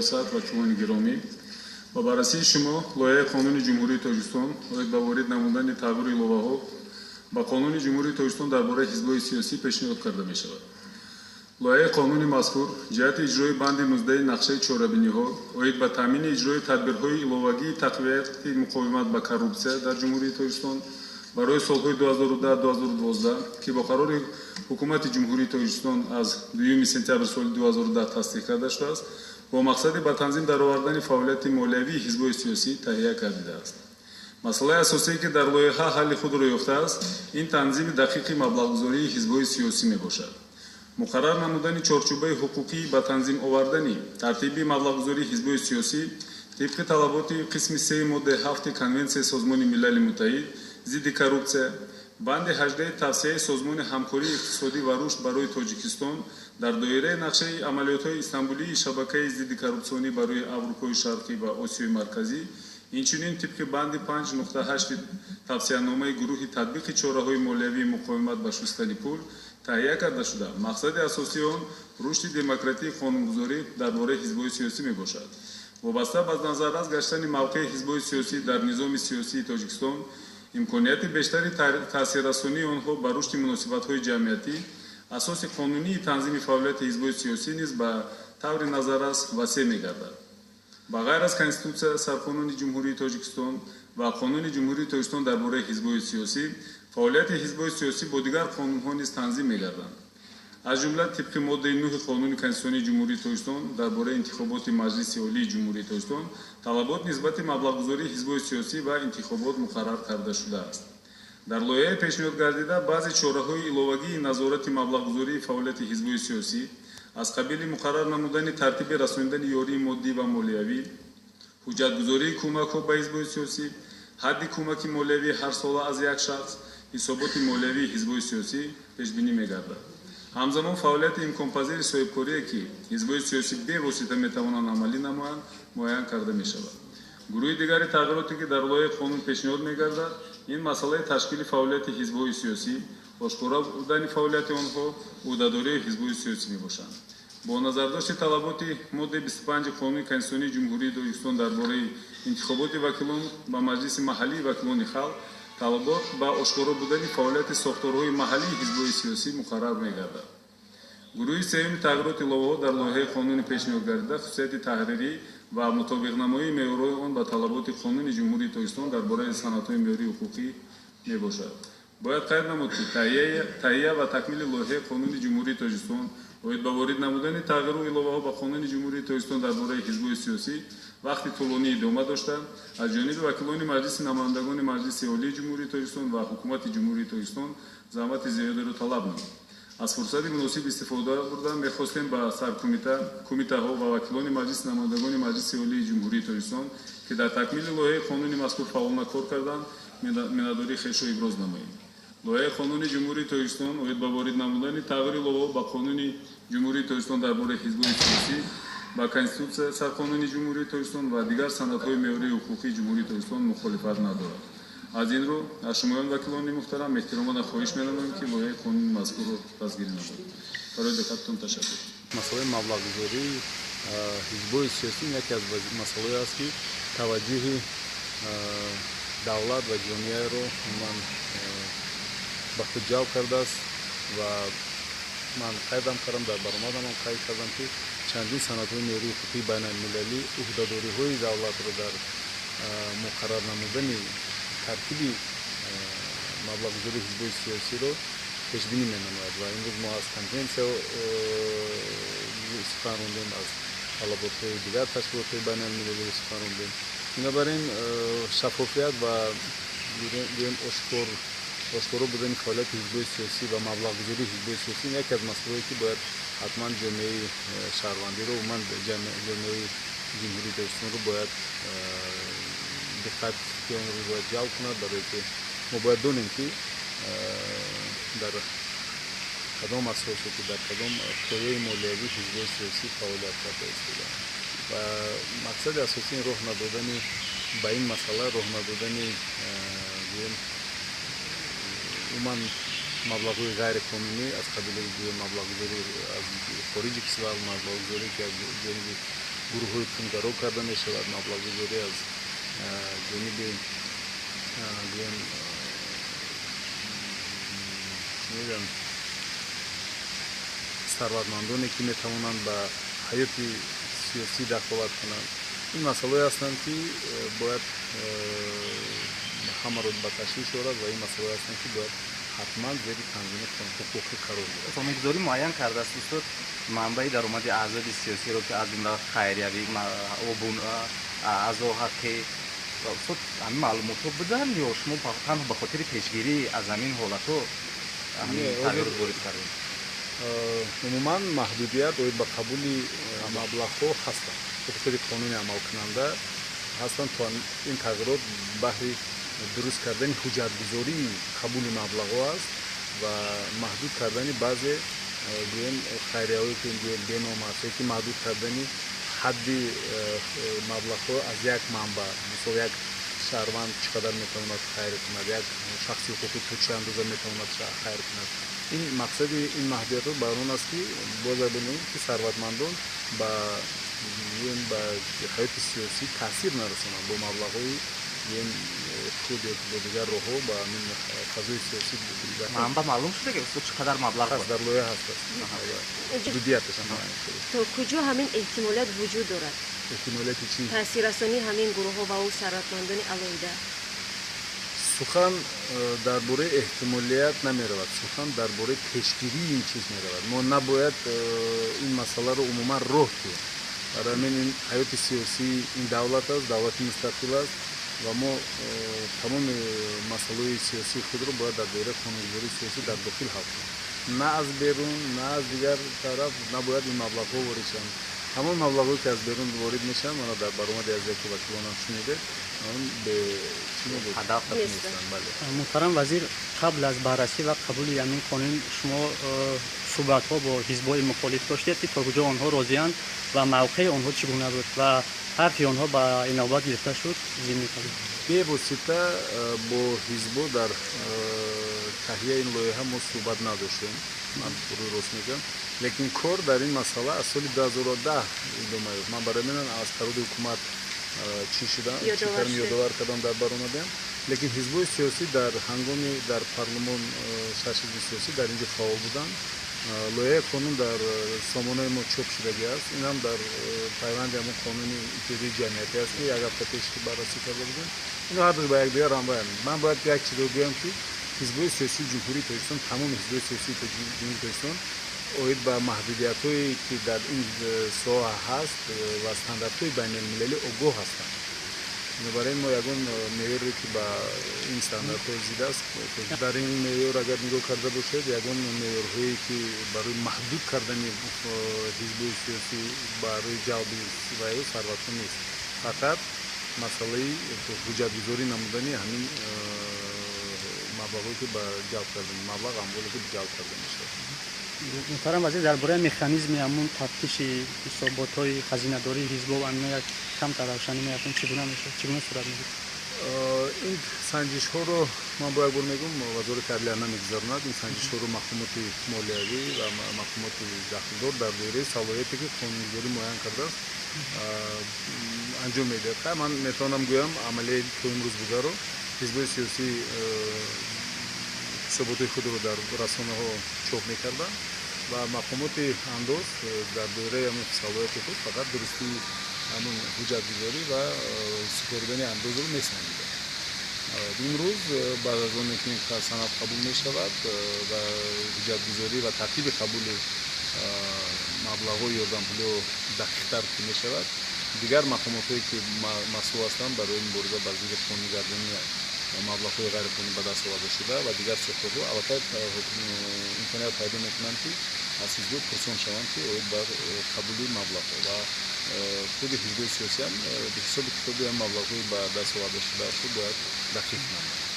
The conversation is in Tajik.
раёсат, вакилони гиромӣ, ба баррасии шумо лоиҳаи Қонуни Ҷумҳурии Тоҷикистон оид ба ворид намудани тағйиру иловаҳо ба Қонуни Ҷумҳурии Тоҷикистон дар бораи ҳизбҳои сиёсӣ пешниҳод карда мешавад. Лоиҳаи қонуни мазкур ҷиҳати иҷрои банди 19 нақшаи чорабиниҳо оид ба таъмини иҷрои тадбирҳои иловагии тақвияти муқовимат ба коррупсия дар Ҷумҳурии Тоҷикистон барои солҳои 2010-2012, ки бо қарори Ҳукумати Ҷумҳурии Тоҷикистон аз 2 сентябри соли 2010 тасдиқ карда шудааст, бо мақсади ба танзим даровардани фаъолияти молиявии ҳизбҳои сиёсӣ таҳия гардидааст. Масъалаи асосие, ки дар лоиҳа ҳалли худро ёфтааст, ин танзими дақиқи маблағгузории ҳизбҳои сиёсӣ мебошад. Муқаррар намудани чорчӯбаи ҳуқуқӣ ба танзим овардани тартиби маблағгузории ҳизбҳои сиёсӣ тибқи талаботи қисми 3 моддаи 7 Конвенсияи Созмони Милали Муттаҳид зидди коррупсия, банди 18 тавсияи Созмони ҳамкории иқтисодӣ ва рушд барои Тоҷикистон дар доираи нақшаи амалиётҳои Истанбулии шабакаи зидди коррупсионӣ барои Аврупои Шарқӣ ва Осиёи Марказӣ, инчунин тибқи банди 5.8 тавсияномаи гурӯҳи татбиқи чораҳои молиявии муқовимат ба шустани пул таҳия карда шуда, мақсади асосии он рушди демократии қонунгузорӣ дар бораи ҳизбҳои сиёсӣ мебошад. Вобаста ба назаррас гаштани мавқеи ҳизбҳои сиёсӣ дар низоми сиёсии Тоҷикистон, имконияти бештари таъсиррасонии онҳо ба рушди муносибатҳои ҷамъиятӣ, асоси қонунии танзими фаъолияти ҳизбҳои сиёсӣ низ ба таври назаррас васеъ мегардад. Ба ғайр аз Конститутсия, Сарқонуни Ҷумҳурии Тоҷикистон ва Қонуни Ҷумҳурии Тоҷикистон дар бораи ҳизбҳои сиёсӣ, фаъолияти ҳизбҳои сиёсӣ бо дигар қонунҳо низ танзим мегарданд. Аз ҷумла тибқи моддаи 9 Қонуни Конститутсионии Ҷумҳурии Тоҷикистон дар бораи интихоботи Маҷлиси Олии Ҷумҳурии Тоҷикистон талабот нисбати маблағгузории ҳизбҳои сиёсӣ ва интихобот муқаррар карда шудааст. Дар лоиҳаи пешниҳод гардида баъзе чораҳои иловагии назорати маблағгузории фаъолияти ҳизбҳои сиёсӣ аз қабили муқаррар намудани тартиби расонидани ёрии моддӣ ва молиявӣ, ҳуҷҷатгузории кӯмакҳо ба ҳизбҳои сиёсӣ, ҳадди кӯмаки молиявии ҳарсола аз як шахс, ҳисоботи молиявии ҳизбҳои сиёсӣ пешбинӣ мегардад. Ҳамзамон фаъолияти имконпазири соҳибкорие, ки ҳизбҳои сиёсӣ бевосита метавонанд амалӣ намоянд, муайян карда мешавад. Гурӯҳи дигари тағйироте, ки дар лоиҳаи қонун пешниҳод мегардад, ин масъалаи ташкили фаъолияти ҳизбҳои сиёсӣ, ошкора будани фаъолияти онҳо, ӯҳдадории ҳизбҳои сиёсӣ мебошанд. Бо назардошти талаботи моддаи 25 Қонуни Конститутсионии Ҷумҳурии Тоҷикистон дар бораи интихоботи вакилон ба Маҷлиси маҳаллии вакилони халқ, талабот ба ошкоро будани фаъолияти сохторҳои маҳаллии ҳизбҳои сиёсӣ муқаррар мегардад. Гурӯҳи сеюми тағйироти иловаҳо дар лоиҳаи қонуни пешниҳод гардида хусусияти таҳрирӣ ва мутобиқнамоии меъёрҳои он ба талаботи Қонуни Ҷумҳурии Тоҷикистон дар бораи санадҳои меъёрии ҳуқуқӣ мебошад. Бояд қайд намуд, ки таҳия ва такмили лоиҳаи Қонуни Ҷумҳурии Тоҷикистон оид ба ворид намудани тағйиру иловаҳо ба Қонуни Ҷумҳурии Тоҷикистон дар бораи ҳизбҳои сиёсӣ вақти тӯлонӣ идома дошта, аз ҷониби вакилони Маҷлиси намояндагони Маҷлиси Олии Ҷумҳурии Тоҷикистон ва Ҳукумати Ҷумҳурии Тоҷикистон заҳмати зиёдеро талаб намуд. Аз фурсати муносиб истифода бурда мехостем ба саркумита, кумитаҳо ва вакилони Маҷлиси намояндагони Маҷлиси Олии Ҷумҳурии Тоҷикистон, ки дар такмили лоиҳаи қонуни мазкур фаъолона кор карданд, миннатдории хешро иброз намоем. Лоиҳаи Қонуни Ҷумҳурии Тоҷикистон оид ба ворид намудани тағйири иловаҳо ба Қонуни Ҷумҳурии Тоҷикистон дар бораи ҳизбҳои сиёсӣ, ба Конститутсия, Сарқонуни Ҷумҳурии Тоҷикистон ва дигар санадҳои меъёрии ҳуқуқии Ҷумҳурии Тоҷикистон мухолифат надорад. Аз ин рӯ аз шумоён, вакилони муҳтарам, эҳтиромона хоҳиш менамоем, ки лоиҳаи қонуни мазкурро дастгирӣ намоед. Барои диққататон ташаккур. Масъалаи маблағгузории ҳизбҳои сиёсӣ яке аз масъалаҳое аст, ки таваҷҷӯҳи давлат ва ҷомеаро умуман ба худ ҷалб кардааст. Ва ман қайдам кардам, дар баромадамам қайд кардам, ки чандин санадҳои меъёрии ҳуқуқии байналмилалӣ ӯҳдадориҳои давлатро дар муқаррар намудани тартиби маблағгузории ҳизбҳои сиёсиро пешбинӣ менамояд. Ва имрӯз мо аз конвенсия сухан рондем, аз талаботҳои дигар ташкилотҳои байналмилалӣ сухан рондем. Бинобар ин шаффофият ва гӯем ошкоро будани фаъолияти ҳизбҳои сиёсӣ ва маблағгузории ҳизбҳои сиёсӣ яке аз масъалаҳое, ки бояд ҳатман ҷомеаи шаҳрвандиро, умуман ҷомеаи Ҷумҳурии Тоҷикистонро бояд диққати онро бояд ҷалб кунад, барое ки мо бояд донем, ки дар кадом асосо, ки дар кадом пояи молиявӣ ҳизбҳои сиёсӣ фаъолият карда истодаанд. Ва мақсади асосии роҳ надодани ба ин масъала, роҳ надодани гӯем умуман маблағҳои ғайриқонунӣ аз қабили гӯем маблағгузорӣ аз хориҷи кишвар, маблағгузорӣ, ки аз ҷониби гурӯҳҳои тундаро карда мешавад, маблағгузорӣ аз ҷониби гӯем чӣ мегӯям сарватмандоне, ки метавонанд ба ҳаёти сиёсӣ дахолат кунанд. Ин масъалаҳое ҳастанд, ки бояд ҳамаро ба ташвиш орад ва ин масъалаҳое ҳастанд, ки бояд ҳатман зери танзими ҳуқуқӣ қарор гирад. Қонунгузорӣ муайян кардааст, устод, манбаи даромади аҳзоби сиёсиро, ки аз ҷумла хайриявӣ, аъзо ҳаққи. Устод, ҳамин маълумотҳо буданд ё шумо танҳо ба хотири пешгирӣ аз ҳамин ҳолатҳо ҳамин тағйирот ворид кардед? Умуман маҳдудият оид ба қабули маблағҳо ҳастанд, тибқи қонуни амалкунанда ҳастанд. То ин тағйирот баҳри дуруст кардани ҳуҷҷатгузории қабули маблағҳо аст ва маҳдуд кардани баъзе гӯем хайрияҳое, ки гӯем беном аст, ё ки маҳдуд кардани ҳадди маблағҳо аз як манбаъ. Мисол, як шаҳрванд чӣ қадар метавонад хайр кунад, як шахси ҳуқуқӣ то чӣ андоза метавонад хайр кунад. Ин мақсади ин маҳдудиятҳо бар он аст, ки боз бинем, ки сарватмандон ба гӯем ба ҳаёти сиёсӣ таъсир нарасонанд бо маблағҳои гӯем худ ё бо дигар роҳҳо ба ҳамин фазои сиёсӣ. Манба маълум шуда, ки устод, чӣ қадар маблағ? Ҳаст, дар лоиҳа ҳаст, маҳдудияташ. То куҷо ҳамин эҳтимолият вуҷуд дорад? Эҳтимолияти чӣ? Таъсиррасонии ҳамин гурӯҳҳо ва ӯ сарватмандони алоҳида. Сухан дар бораи эҳтимолият намеравад, сухан дар бораи пешгирии ин чиз меравад. Мо набояд ин масъаларо умуман роҳ диҳем. Барои ҳамин ин ҳаёти сиёсии ин давлат аст, давлати мустақил аст ва мо тамоми масъалаҳои сиёсии худро бояд дар доираи қонунгузории сиёсӣ дар дохил ҳал кунем. На аз берун, на аз дигар тараф набояд ин маблағҳо ворид шаванд. Ҳамон маблағҳое, ки аз берун ворид мешаванд, мана дар баромади аз яке вакилонам шунидед, он бе чӣ мегӯяд, ҳадаф нестанд. Бале. Муҳтарам вазир, қабл аз баррасӣ ва қабули ҳамин қонун шумо суҳбатҳо бо ҳизбҳои мухолиф доштед, ки то куҷо онҳо розианд ва мавқеи онҳо чӣ гуна буд ва ҳарфи онҳо ба инобат гирифта шуд зимни қабул? Бевосита бо ҳизбҳо дар таҳияи ин лоиҳа мо суҳбат надоштем, ман рӯи рост мегӯям, лекин кор дар ин масъала аз соли 2010 идома ёфт. Ман барои ман аз қарори ҳукумат чӣ шуда ёдовар кардам дар баромадам, лекин ҳизбҳои сиёсӣ дар ҳангоми дар парлумон шаш ҳизби сиёсӣ дар инҷо фаъол буданд. Лоиҳаи қонун дар сомонаи мо чоп шудагӣ аст. Инам дар пайванди ҳамон қонуни иттиҳодияи ҷамъиятӣ аст, ки як ҳафта пеш баррасӣ карда будем. Ино ҳардуш ба якдигар ҳамроҳанд. Ман бояд як чизро гӯям, ки ҳизбҳои сиёсии Ҷумҳурии Тоҷикистон, тамоми ҳизбҳои сиёсии Ҷумҳурии Тоҷикистон оид ба маҳдудиятҳое, ки дар ин соҳа ҳаст ва стандартҳои байналмилалӣ огоҳ ҳастанд. Бинобар ин мо ягон меъёре, ки ба ин стандартҳо зид аст, дар ин меъёр агар нигоҳ карда бошед, ягон меъёрҳое, ки барои маҳдуд кардани ҳизбҳои сиёсӣ барои ҷалби ваю сарватҳо нест. Фақат масъалаи ҳуҷҷатгузорӣ намудани ҳамин маблағҳое, ки ба ҷалб карда, маблағ, амволе, ки ҷалб карда мешавад. Муҳтарам вазир, дар бораи механизми ҳамун тафтиши ҳисоботҳои хазинадории ҳизбҳо ва амино як камтар равшанӣ меяфтем, чӣ гуна мешавад, чӣ гуна сурат мегирад? Ин санҷишҳоро ман бо як бор мегӯям, Вазорати адлия намегузаронад. Ин санҷишҳоро мақомоти молиявӣ ва мақомоти дахлдор дар доираи салоҳияте, ки қонунгузорӣ муайян кардааст, анҷом медиҳад. Ман метавонам гӯям, амалияи то имрӯз бударо ҳизбҳои сиёсӣ ҳисоботҳои худро дар расонаҳо чоп мекарданд ва мақомоти андоз дар доираи ҳамон салоҳияти худ фақат дурустии ҳамон ҳуҷҷатгузорӣ ва супоридани андозро месанҷиданд. Имрӯз, баъд аз оне ки ин санад қабул мешавад ва ҳуҷҷатгузорӣ ва тартиби қабули маблағҳои ёрдампулиҳо дақиқтар ки мешавад, дигар мақомотҳое, ки масъул ҳастанд барои мубориза бар зидди қонунигардонии маблағҳои ғайриқонунӣ ба даст оварда шуда ва дигар сохторҳо, аллакай имконият пайдо мекунанд, ки аз ҳизбҳо пурсон шаванд, ки оид бар қабули маблағҳо ва худи ҳизбҳои сиёсиам ҳисоби китоби ҳам маблағҳои ба даст оварда шудаашро бояд дақиқ намоянд.